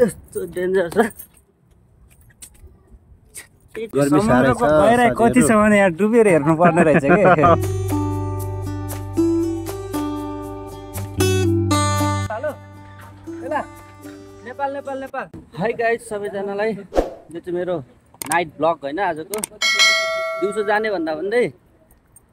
यस्तो डेन्जर छ समुद्रको गहिराई कति छ भने यहाँ डुबेर हेर्नु पर्ने रहेछ के नेपाल नेपाल नेपाल हाई गाइज सबैजनालाई यो चाहिँ मेरो नाइट ब्लग होइन आजको दिउँसो जाने भन्दा भन्दै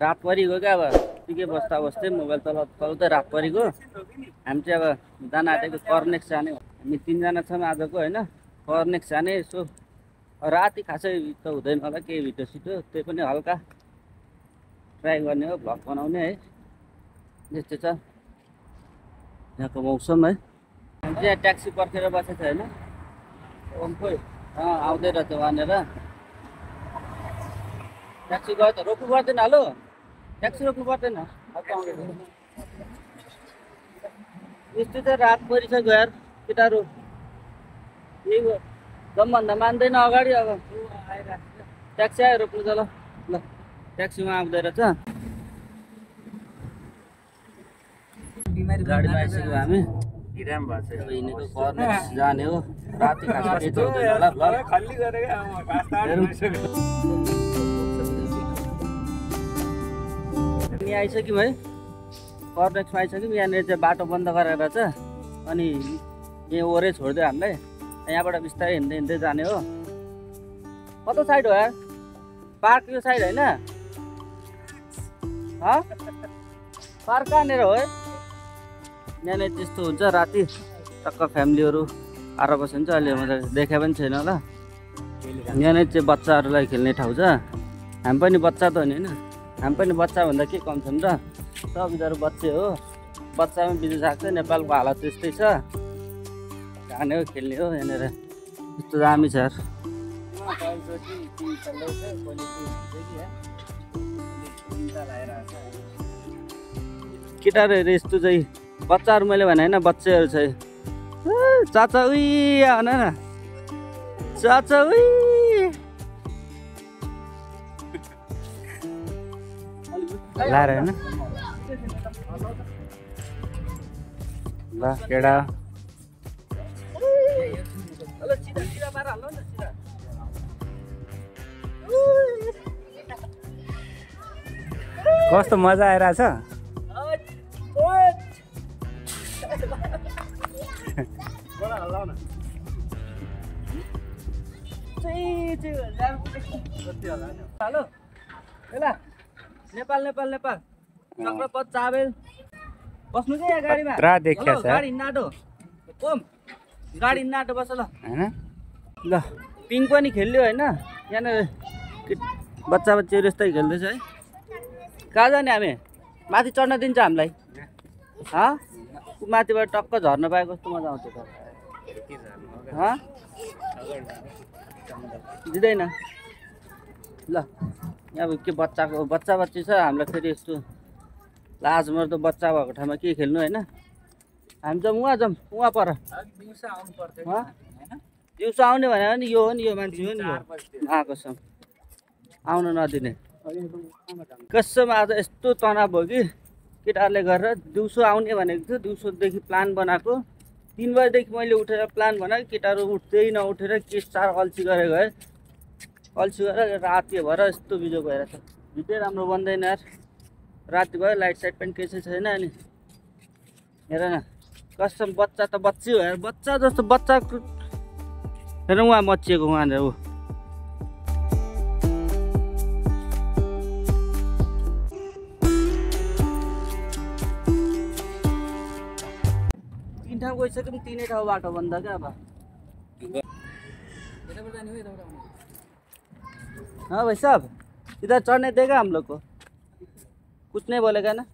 रात परिगयो क्या अब के बस्दा बस्दै मोबाइल चलाउँदै रात परिगयो हामी चाहिँ अब जान आँटेको कर्नेक्स जाने हामी 3 जना छौँ आजको होइन कर्नेक्स जाने यसो राति खासै त हुँदैन होला केही भिडियो सिटो त्यही पनि हल्का ट्राई गर्ने हो भ्लग बनाउने है यस्तो छ यहाँको मौसम है हामी चाहिँ ट्याक्सी पर्खेर बसेको छ होइन खोइ आउँदै रहेछ वहाँनिर ट्याक्सी गयो त रोक्नु पर्दैन हेलो ट्याक्सी रोक्नु पर्दैन यस्तो चाहिँ रात परिसक्यो यार केटाहरू यही हो जमभन्दा मान्दैन अगाडि अब ट्याक्सी आयो रोक्नु त ल ट्याक्सीमा आउँदै रहेछ गाडीमा आइसक्यो हामी यिनीको कर्नेक्स जाने हो राति खासै केही त हुँदैन होला यहाँ आइसक्यौँ है कर्नेक्समा आइसक्यौँ यहाँनिर चाहिँ बाटो बन्द गरेर छ अनि यहाँ ओरै छोडिदियो हामीलाई यहाँबाट बिस्तारै हिँड्दै हिँड्दै जाने हो कता साइड हो यार पार्क यो साइड होइन पार्क कहाँनिर हो है यहाँनिर त्यस्तो हुन्छ राति टक्क फ्यामिलीहरू आएर बसिन्छ अहिले मैले देखाए पनि छैन होला यहाँनिर चाहिँ बच्चाहरूलाई खेल्ने ठाउँ छ हामी पनि बच्चा त हो नि होइन हामी पनि बच्चा भन्दा के कम छौँ र सब बिचरा बच्चे हो बच्चामा बिजु सक्छ नेपालको हालत त्यस्तै छ जाने हो खेल्ने हो यहाँनिर यस्तो दामी छ यार केटाहरू यस्तो चाहिँ बच्चाहरू मैले भने होइन बच्चाहरू चाहिँ चाचा उही भन न चाचा उही लाएर होइन ल केटा कस्तो मजा आइरहेछ हेलो ल नेपाल नेपाल नेपाल चक्रपथ चाबेल बस्नु चाहिँ यहाँ गाडीमा गाडी हिँड्नाटो कोम गाडी हिँड्नाटो बस ल होइन ल पिङ पनि खेल्यो होइन यहाँनिर बच्चा बच्चीहरू यस्तै खेल्दैछ है कहाँ जाने हामी माथि चढ्न दिन्छ हामीलाई माथिबाट टक्क झर्न पाए कस्तो मजा आउँछ त दिँदैन ल अब के बच्चा बच्ची छ हामीलाई फेरि यस्तो लाजमर्दो बच्चा भएको ठाउँमा के खेल्नु होइन हामी जाउँ उहाँ पर दिउँसो आउने भने नि यो हो नि यो मान्छे हो नि आएको छ आउन नदिने कसम आज यस्तो तनाव भयो कि केटाहरूले गरेर दिउँसो आउने भनेको थियो दिउँसोदेखि प्लान बनाएको 3 बजेदेखि मैले उठेर प्लान बनाएको केटाहरू उठ्दै नउठेर के साह्रो अल्छी गरेको है अल्छी गरेर राति भएर यस्तो बिजो भइरहेछ भिडियो राम्रो बन्दैन यार राति भयो लाइट साइट पनि केही छैन अनि हेर न कसम बच्चा त बच्ची हो यार बच्चा जस्तो बच्चा हेर उहाँ मचिएको उहाँनिर ऊ ठाउँ गइसक्यौँ 3 ठाउँ बाटो बन्द क्या अब हाँ भाई साहब इधर चढ़ने देगा हम लोग को कुछ नहीं बोलेगा ना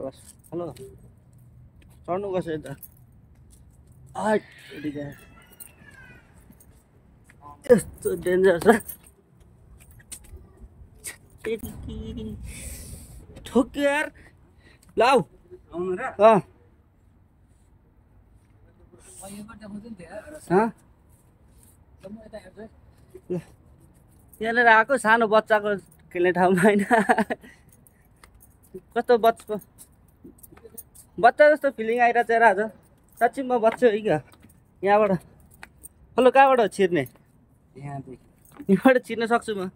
बस हेलो चढ़नु कसो यता यस्तो डेन्जर छ ठोक्यो यार लाउ आउनु र यहाँनिर आएको सानो बच्चाको खेल्ने ठाउँमा होइन कस्तो बच्चा जस्तो फिलिङ आइरहेको छ आज साँच्ची म बच्छु है क्या यहाँबाट हेलो कहाँबाट छिर्ने यहाँबाट छिर्न सक्छु म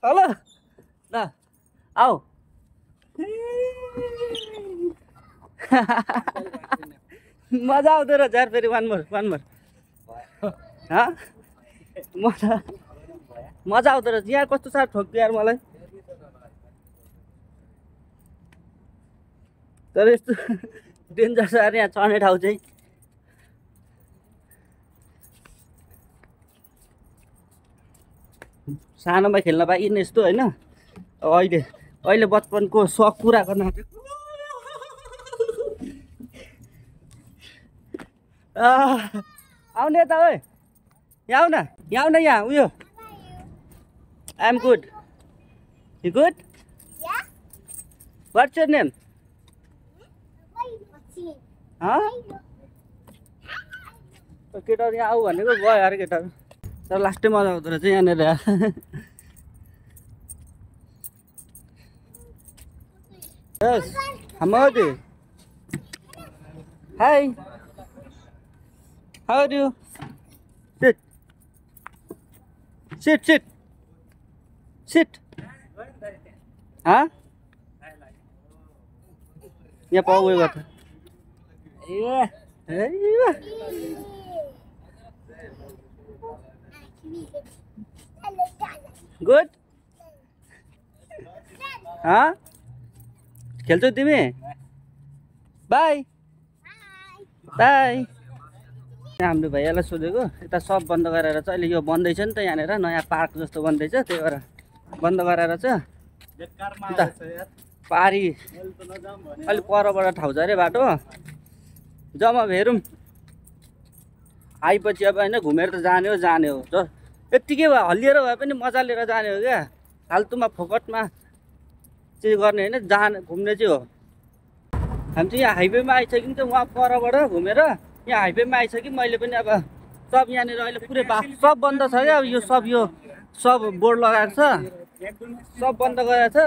हेलो ल आऊ मजा आउँदो रहेछ यार फेरि वान मोर मजा आउँदो रहेछ यहाँ कस्तो साह्रो ठोक्यो यार मलाई तर यस्तो डेन्जर छ यार यहाँ चढ्ने ठाउँ चाहिँ सानोमा खेल्न पाइने यस्तो होइन अहिले बचपनको सोख पुरा गर्न आउने यता ओए यहाँ आउ न यहाँ उयो I am good you good what's your name केटाहरू यहाँ आऊ भनेको गयो अरे केटाहरू तर लास्टै मजा आउँदो रहेछ यहाँनिर यस हामोदी hi how are you seat यहाँ पाउ उयो गर्छ गुड खेल्छौ तिमी बाई हाम्रो भैयालाई सोधेको यता सब बन्द गरेर चाहिँ अहिले यो बन्दैछ नि त यहाँनिर नयाँ पार्क जस्तो बन्दैछ त्यही भएर बन्द गराएर चाहिँ पारी अलिक परबाट ठाउँ छ अरे बाटो जम्मा हेरौँ आएपछि अब होइन घुमेर त जाने हो यत्तिकै भयो हल्लिएर भए पनि मजा लिएर जाने हो क्या फाल्तुमा फोकटमा चाहिँ गर्ने होइन घुम्ने चाहिँ हो हामी चाहिँ यहाँ हाइवेमा आइसक्यौँ त वहाँ परबाट घुमेर यहाँ हाइवेमा आइसक्यौँ मैले पनि अब सब यहाँनिर अहिले पुरै सब बन्द छ क्या अब यो सब बोर्ड लगाएको छ सब बन्द गरेको छ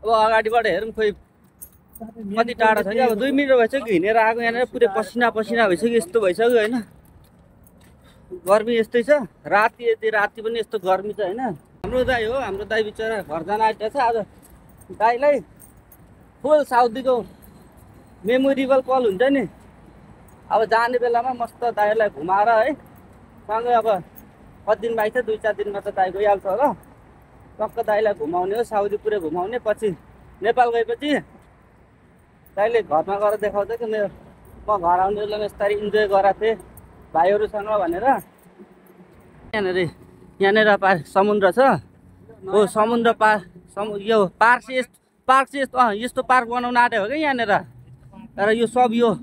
अब अगाडिबाट हेरौँ खोइ कति टाढा छ कि अब 2 मिनट भइसक्यो हिँडेर आएको यहाँनिर पुरै पसिना भइसक्यो यस्तो भइसक्यो होइन गर्मी यस्तै छ राति पनि यस्तो गर्मी छ होइन हाम्रो दाइ बिचरा घर जान आँटेको छ आज दाइलाई फुल साउदीको मेमोरेबल पल हुन्छ नि अब जाने बेलामा मस्त दाइलाई घुमाएर है सँगै अब कति दिन आइछ 2-4 दिनमा त दाइ गइहाल्छ होला टक्क दाइलाई घुमाउने हो साउदी पुरै घुमाउने पछि नेपाल गएपछि दाइले घरमा गएर देखाउँछ कि म घर आउने बेलामा यस्तरी इन्जोय गराएको थिएँ भाइहरूसँग भनेर यहाँनिर समुद्र छ हो समुद्र यो पार्क चाहिँ यस्तो पार्क बनाउन आँटेको हो क्या यहाँनिर तर यो सब यो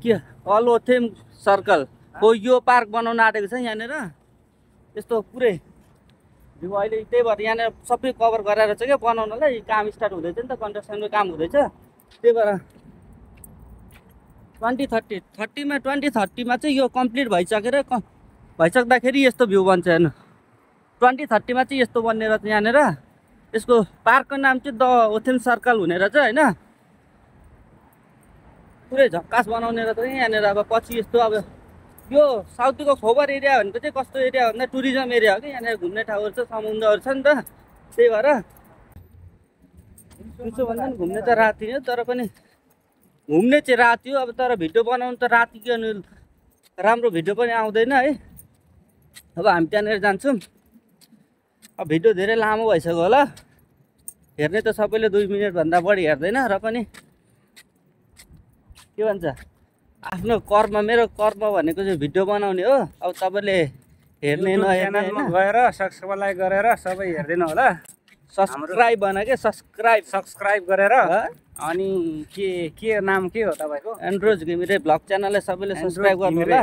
के अलोथेम सर्कल हो यो पार्क बनाउन आँटेको छ यहाँनिर यस्तो पुरै भ्यू अहिले त्यही भएर यहाँनिर सबै कभर गराएर चाहिँ क्या बनाउनलाई काम स्टार्ट हुँदैछ नि त कन्स्ट्रक्सनको काम हुँदैछ त्यही भएर 2030मा चाहिँ यो कम्प्लिट भइसक्दाखेरि यस्तो भ्यू बन्छ हेर्नु 2030मा चाहिँ यस्तो बन्ने रहेछ यहाँनिर यसको पार्कको नाम चाहिँ द ओथेम सर्कल हुने रहेछ होइन पुरै झक्कास बनाउने रहेछ यहाँनिर अब पछि यस्तो अब यो साउथको खोबर एरिया भनेको चाहिँ कस्तो एरिया भन्दा टुरिज्म एरिया हो कि यहाँनिर घुम्ने ठाउँहरू छ समुद्रहरू छ नि त त्यही भएर त्यसो भन्दा पनि घुम्ने त राति हो तर पनि घुम्ने चाहिँ राति हो अब तर भिडियो बनाउनु त राति के अनि राम्रो भिडियो पनि आउँदैन है अब हामी त्यहाँनिर जान्छौँ अब भिडियो धेरै लामो भइसक्यो होला हेर्ने त सबैले 2 मिनटभन्दा बढी हेर्दैन र पनि के भन्छ आफ्नो मेरो कर्म भनेको चाहिँ भिडियो बनाउने हो अब तपाईँले हेर्ने नहेर्ने गएर सब्सक्राइब गरेर सबै हेर्दैन होला सब्सक्राइब बना के सब्सक्राइब गरेर अनि के नाम के हो तपाईँको एन्ड्रोज घिमिरे भ्लग च्यानललाई सबैले सब्सक्राइब गर्नु होला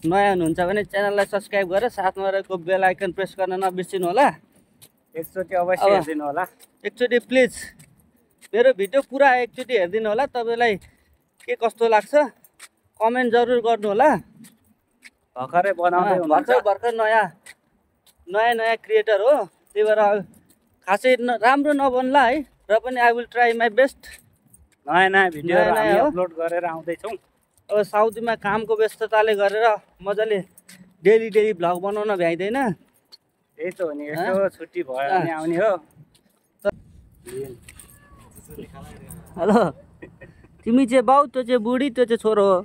नयाँ हुनुहुन्छ भने च्यानललाई सब्सक्राइब गरेर साथमा रहेको बेल आइकन प्रेस गर्न नबिर्सिनु होला एकचोटि अवश्य हेरिदिनु होला एकचोटि प्लिज मेरो भिडियो पुरा एकचोटि हेरिदिनु होला तपाईँलाई के कस्तो लाग्छ कमेन्ट जरुर गर्नु होला भर्खरै बनाउँदै भर्खर नयाँ क्रिएटर हो त्यही भएर खासै राम्रो नबन्ला है, र पनि I will try my best. नयाँ नयाँ भिडियोहरू नयाँ हामी हो। अपलोड गरेर आउँदैछौँ। अब साउदीमा कामको व्यस्तताले गरेर मजाले डेली भ्लग बनाउन भ्याइँदैन। त्यही त हो नि, यसो छुट्टी भयो भने आउने हो। हेलो, तिमी चाहिँ बाउ, त्यो चाहिँ बुढी, त्यो चाहिँ छोरो हो?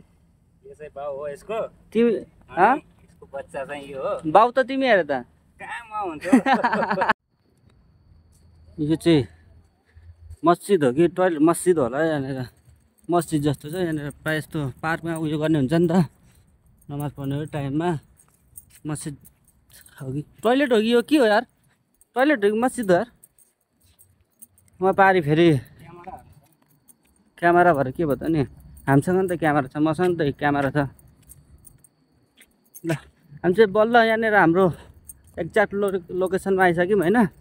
यो चाहिँ बाउ हो यसको, तिमी यसको बच्चा चाहिँ यो हो। बाउ त तिमी हेर त। कहाँमा हुन्छ? यो चाहिँ मस्जिद हो कि टोइलेट? मस्जिद होला यहाँनिर, मस्जिद जस्तो छ यहाँनिर। प्रायः जस्तो पार्कमा उयो गर्ने हुन्छ नि त, नमाज पढ्ने टाइममा। मस्जिद हो कि टोइलेट हो कि यो के हो यार? टोइलेट हो कि मस्जिद हो यार? म पारि फेरि क्यामेरा भएर के भयो त नि, हामीसँग नि त क्यामेरा छ, मसँग नि त क्यामेरा छ। ल हामी चाहिँ बल्ल यहाँनिर हाम्रो एक्ज्याक्ट लोकेसनमा आइसक्यौँ होइन।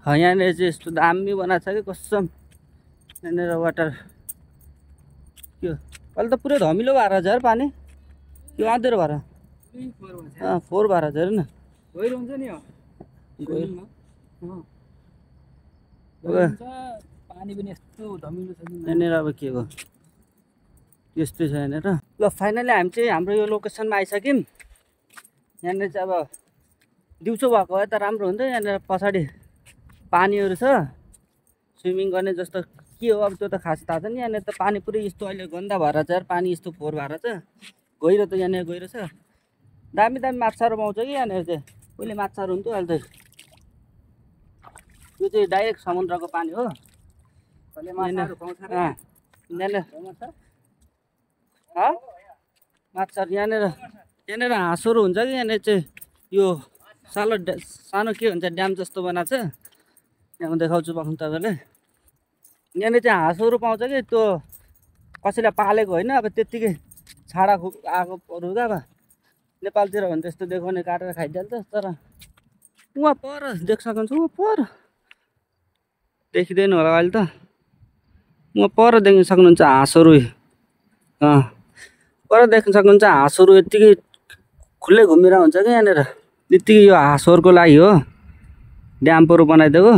यहाँनिर चाहिँ यस्तो दामी बनाएको छ कि कसम। यहाँनिर वाटर के हो अहिले त पुरै धमिलो भएर छ यार पानी, के अँधेरो भएर? 4 भएर छ हेर न। गहिरो हुन्छ नि पानी पनि यस्तो धमिलो छ नि। यहाँनिर अब के हो त्यस्तै छ यहाँनिर। ल फाइनली हामी चाहिँ हाम्रो यो लोकेसनमा आइसक्यौँ। यहाँनिर चाहिँ अब दिउँसो भएको भए त राम्रो हुन्थ्यो। यहाँनिर पछाडि पानीहरू छ, स्विमिङ गर्ने जस्तो के हो अब त्यो त खास थाहा छैन। यहाँनिर त पानी पुरै यस्तो अहिले गन्दा भएर छ यार, पानी यस्तो फोहोर भएर छ। गहिरो त यहाँनिर गहिरो छ, दामी माछाहरू पाउँछ कि यहाँनिर चाहिँ। पहिले माछाहरू हुन्थ्यो, अहिले त यो चाहिँ डाइरेक्ट समुद्रको पानी हो। माछाहरू यहाँनिर हाँसहरू हुन्छ कि यहाँनिर चाहिँ। यो सानो के भन्छ ड्याम जस्तो बनाएको छ, यहाँ देखाउँछु पाउनु तपाईँले। यहाँनिर चाहिँ हाँसहरू पाउँछ कि, त्यो कसैले पालेको होइन, अब त्यत्तिकै छाडा आगोहरू क्या। अब नेपालतिर भने त्यस्तो देखाउने काटेर खाइदिहाल्छ, तर उहाँ पर देख्न सक्नुहुन्छ। उहाँ पर देखिँदैन होला अहिले त, उहाँ पर देख्न सक्नुहुन्छ हाँसहरू। पर देख्न सक्नुहुन्छ हाँसहरू यत्तिकै खुल्लै घुमिरहेको हुन्छ क्या यहाँनिर। यत्तिकै यो हाँसहरूको लागि हो ड्यामहरू बनाइदिएको।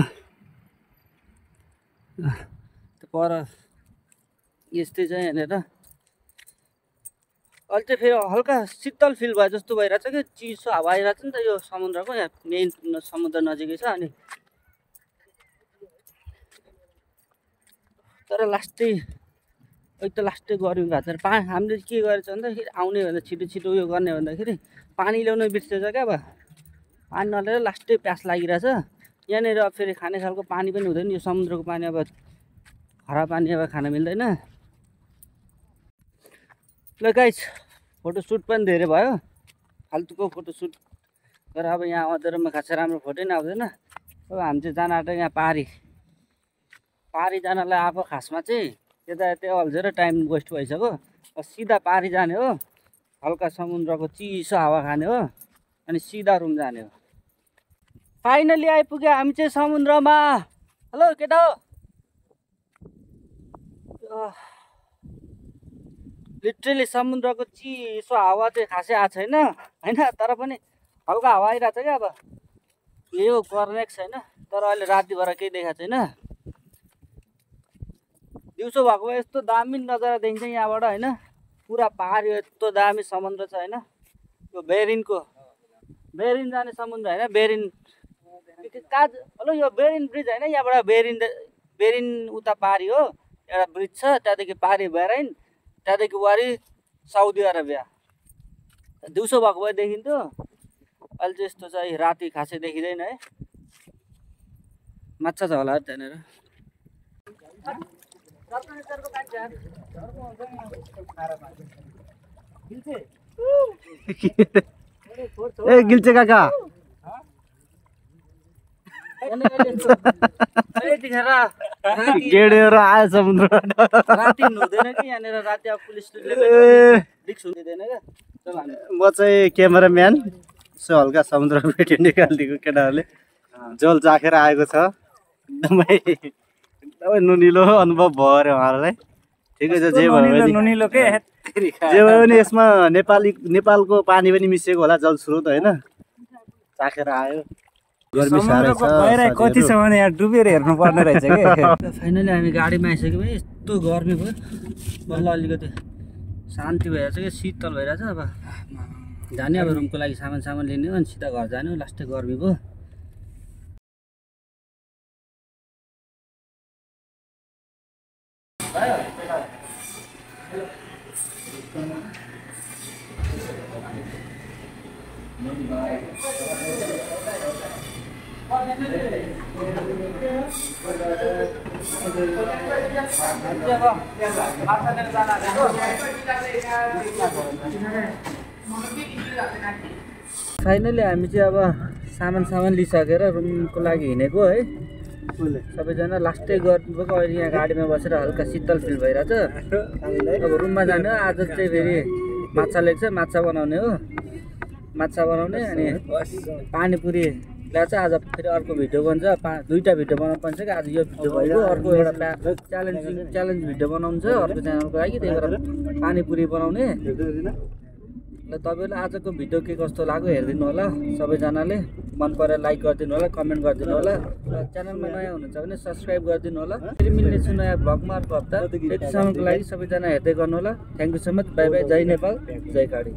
पर यस्तै छ यहाँनिर। अहिले चाहिँ फेरि हल्का शीतल फिल भयो जस्तो भइरहेछ कि, चिसो हावा आइरहेछ नि त यो समुद्रको। यहाँ मेन समुद्र नजिकै छ अनि, तर लास्टै लास्टै गर्मी भएको छ। हामीले के गरेछ भन्दाखेरि आउने भन्दा छिटो उयो गर्ने भन्दाखेरि पानी ल्याउनु बिर्सेछ क्या। अब पानी नलिएर लास्टै प्यास लागिरहेछ यहाँनिर। अब फेरि खाने खालको पानी पनि हुँदैन यो समुद्रको पानी, अब खराब पानी अब खान मिल्दैन। ल गाइस, फोटोसुट पनि धेरै भयो, फाल्तुको फोटोसुट गरेर अब यहाँ अँधेरोमा खासै राम्रो फोटो नै आउँदैन। अब हामी चाहिँ जान आँटेको यहाँ पारी जानलाई आएको। खासमा चाहिँ यता अल्झेर टाइम वेस्ट भइसक्यो। सिधा पारी जाने हो, हल्का समुद्रको चिसो हावा खाने हो, अनि सिधा रुम जाने हो। फाइनली आइपुग्यो हामी चाहिँ समुद्रमा। हेलो केटा हो, लिटरली समुद्रको चिसो हावा चाहिँ खासै आएको छैन होइन, तर पनि हल्का हावा आइरहेको छ क्या। अब यही हो कर्नेक्स होइन, तर अहिले राति भएर केही देखाएको छैन। दिउँसो भएको भए यस्तो दामी नजारा देखिन्छ यहाँबाट होइन। पुरा पहाड, यस्तो दामी समुद्र छ होइन। यो बेरिन जाने समुद्र होइन, बेरिन हेलो यो बेरिन ब्रिज होइन, यहाँबाट बेरिन उता पारी हो एउटा ब्रिज छ, त्यहाँदेखि पारी बहराइन, त्यहाँदेखि वारी साउदी अरेबिया। दिउँसो भएको भए देखिन्थ्यो, अहिले चाहिँ यस्तो चाहिँ राति खासै देखिँदैन है। माछा छ होला त्यहाँनिर। ए गिल्चे काका, गेडेर आयो समुद्रबाट। राति हुँदैन कि यहाँनिर, राति अब पुलिसले रिक्स हुँदैन क्या। म चाहिँ क्यामेराम्यान, यसो हल्का समुद्र भिडियो निकालिदिएको। केटाहरूले जल चाखेर आएको छ, एकदमै नुनिलो अनुभव भयो अरे उहाँहरूलाई। ठिकै छ, जे भयो नुनिलो के जे भयो भने यसमा नेपालको पानी पनि मिसिएको होला, जल स्रोत होइन, चाखेर आयो। गर्मी साह्रै छ कतिसम्म यहाँ डुबेर हेर्नु पर्ने रहेछ कि फाइनली हामी गाडीमा आइसक्यौँ है। यस्तो गर्मी भयो बल्ल अलिकति शान्ति भइरहेछ कि शीतल भइरहेछ। अब जाने अब रुमको लागि सामान लिने हो अनि सिधा घर जाने हो। लास्टै गर्मी भयो। फाइनली हामी चाहिँ अब सामान लिइसकेर रुमको लागि हिँडेको है। सबैजना लास्टै गर्नुभएको। अहिले यहाँ गाडीमा बसेर हल्का शीतल फिल भइरहेछ। अब रुममा जाने हो। आज चाहिँ फेरि माछा ल्याएको छ, माछा बनाउने हो। माछा बनाउने अनि पानीपुरी ल्याएको छ। आज फेरि अर्को भिडियो बन्छ। दुईवटा भिडियो बनाउनु पर्छ कि आज यो भिडियो भयो। अर्को एउटा च्यालेन्ज भिडियो बनाउनु छ अर्को च्यानलको लागि। त्यही भएर पानीपुरी बनाउने। ल तपाईँलाई आजको भिडियो के कस्तो लाग्यो हेरिदिनु होला। सबैजनाले मन परेर लाइक गरिदिनु होला, कमेन्ट गरिदिनु होला। र च्यानलमा नयाँ हुनुहुन्छ भने सब्सक्राइब गरिदिनु होला। फेरि मिल्नेछु नयाँ भ्लगमा अर्को हप्ता। त्यतिसम्मको लागि सबैजना हेर्दै गर्नु होला। Thank you so much. Bye bye. जय नेपाल, जय काडी।